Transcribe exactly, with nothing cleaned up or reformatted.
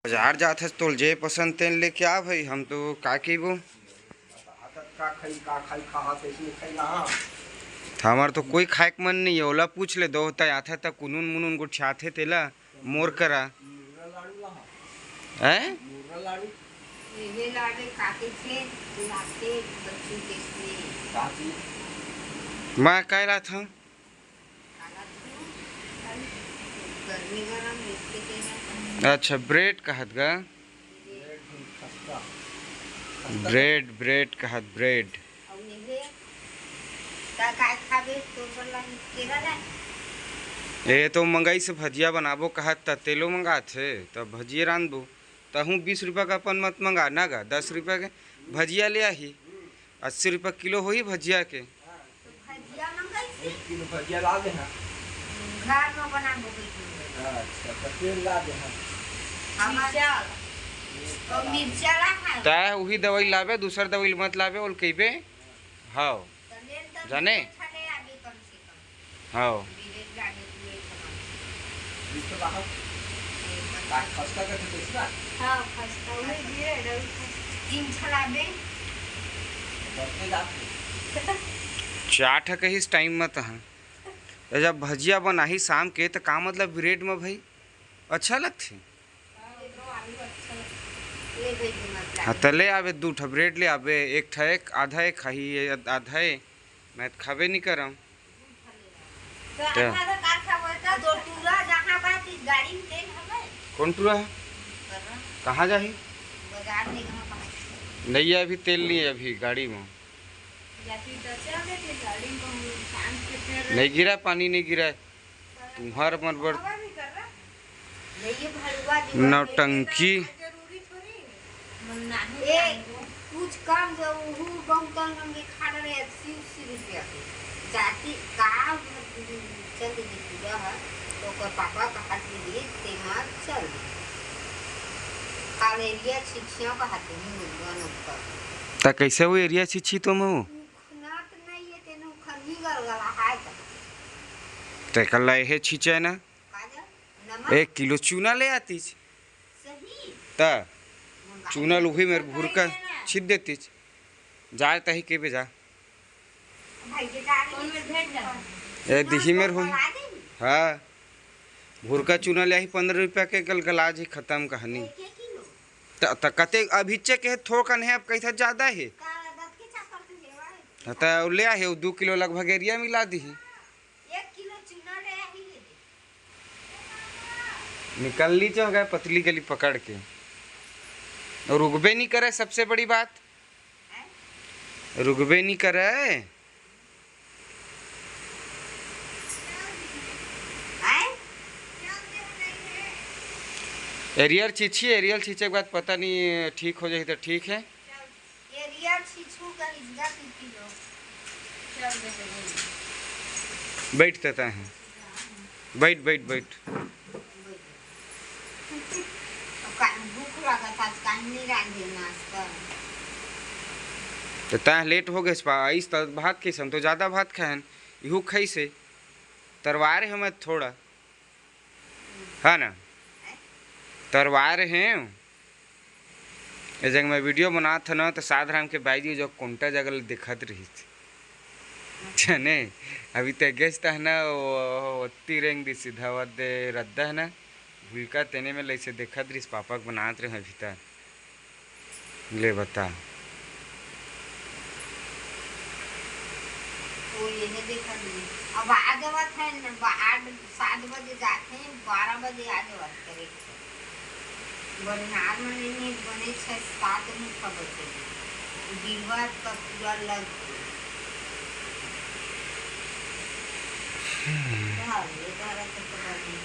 बाजार जात हस, तोल जे पसंद तेन लेके आ भाई, हम तो का कहिबो। का खाई, का खाई, कहाँ से इसमें खाई, कहाँ? हमर तो कोई खाए के मन नहीं है, ओला पूछ ले दो, तय आथे त कुनून मुनून गोठियाथे तेला मोर करा। मुर्रा लाडू ला। हैं? मुर्रा लाडू। ये लाडू काटे थे, बुलाते बच्चों के लिए। का चीज? मैं कह रहा था। काला तू, गर्मी गरम इसके देना। अच्छा, ब्रेड कहत गा? ब्रेड, खस्ता। ब्रेड, ब्रेड कहत, ब्रेड। अउ ये का, का खाबे? तो बोला, केरा ला। ये तो मंगाई से भजिया बनाबो कहत, त तेलो मंगात हे, त भजिए रांधबो। तहूँ बीस रुपया का अपन मत मंगा ना गा, दस रुपया के भजिया ले आही, अस्सी रुपया किलो होही भजिया के। तो भजिया मंगाई से? एक किलो भजिया ला दे हाँ। घर में बनाबो बेटी। अच्छा, तो तेल ला दे हाँ। हमार मिर्चा। तो मिर्चा ला है। तय उही दवाई लाबे, दूसर दवाई मत लाबे, ओल कहिबे। हाँ। तो ले तो जाने? अच्छा ले आबे कम से कम। हाँ। बीस तो बाहर। का खस्ता का तो दूसरा? हाँ, खस्ता उहे दिए, रऊ खस्ता। तीन छलाबे। बढ़ते जाते। चार ठा कहिस टाइम में तहाँ। त जब भजिया बनाही शाम के, त का मतलब ब्रेड में भाई? अच्छा लगथे? ये भाई, दिमाग हाँ, लगा। त ले आबे, दू ठा ब्रेड ले आबे, एक ठा एक, आधा एक खाही, ये आधा ए, मैं त खाबे नहीं करम। तो क्या? आधा आधा काट खा बोलता, दो टूरा जहाँ बात इस गाड़ी में तेल हवे। कौन टूरा है? कहाँ जाही? बाजार में कहाँ बात? नहीं है, अभी तेल नहीं है अभी गाड़ी में। जाती तो चल देती गाड़ी में, हम शाम के फिर नहीं गिरा, पानी नहीं गिरा। तुम्हार मन बर हवा नहीं कर रहा। ये भलुआ जी नौटंकी। जरूरी थोड़ी। हम नहीं ए, खाएंगे। कुछ कम जो उहू बहुत कम कम के खा रहे हैं, अस्सी अस्सी रुपया के। जाती का चल दीदी पूजा है, तो ओकर पापा कहा दीदी, ते मत चल दीदी। काल एरिया छिछिया कहा दीदी, मुर्गा नौकर। त कैसे वो एरिया छिछी तुम हो? उखना त नहीं है, तेने उखन ही गलगला है त। ते कल लाए है छिछे ना? काजल, नमक? एक किलो चूना ले आतीस। सही? त मंगा चूना ले। लुही मेर तो भुरका करेंगे ना। छिद देतीस। जाए तही के बे जा। भाई के डाल कौन में भेज दे? ए, दिही मेर होई। मंगा दे। हाँ। भुरका चूना ले आही पंद्रह रुपया के, गलगला जी, खत्म कहानी। एक, एक किलो। त, त कते अभी चेक है, थोकन है, अब कैसा ज्यादा है? का दत के चक्कर से लेवा है? हाँ, त ले आहे, वो दू किलो लगभग एरिया मिला दिही। एक किलो चूना ले आही ले दे। निकल ली जो गए पतली गली पकड़ के, और रुकबे नहीं करे। सबसे बड़ी बात, हैं? रुकबे नहीं करे। हैं? एरियल छीछी, एरियल छीछे के बाद पता नहीं ठीक हो जाही तो ठीक है। एरिया छीछू का इज्जत की लो। चल दे दे। बैठ तता है। बैठ, बैठ, बैठ। अब का भूख लगा था, आज काहे नहीं रांधे नाश्ता? तो तैं लेट हो गए, आइस तो भात खाइस, हम तो ज़्यादा भात खाएन, इहू खाइस हे। तरवार हे मैं थोड़ा, है ना? तरवार हे। ए जग मैं वीडियो बनात हन, तो साधराम के बाई जी जो कोंटा जगह ले देखत रहिस। जाने, अभी ते गेस तह ना, वो, वो ओत्ती रेंग दी सीधा वदे रद्दा है ना, भूलका तेने में लइसे देखत रहिस, पापा के बनात रहे अभी तक। ले बता। वो ये है, देखा नहीं। अब आ जावत है ना, बा-, आठ, सात बजे जाते हैं, बारह बजे आ जावत करे। बनिहार मन नहीं बने, छह सात मुखा बचे। बिलवा का पूरा लग गया। हम्म। घर, ये घर तो पता नहीं।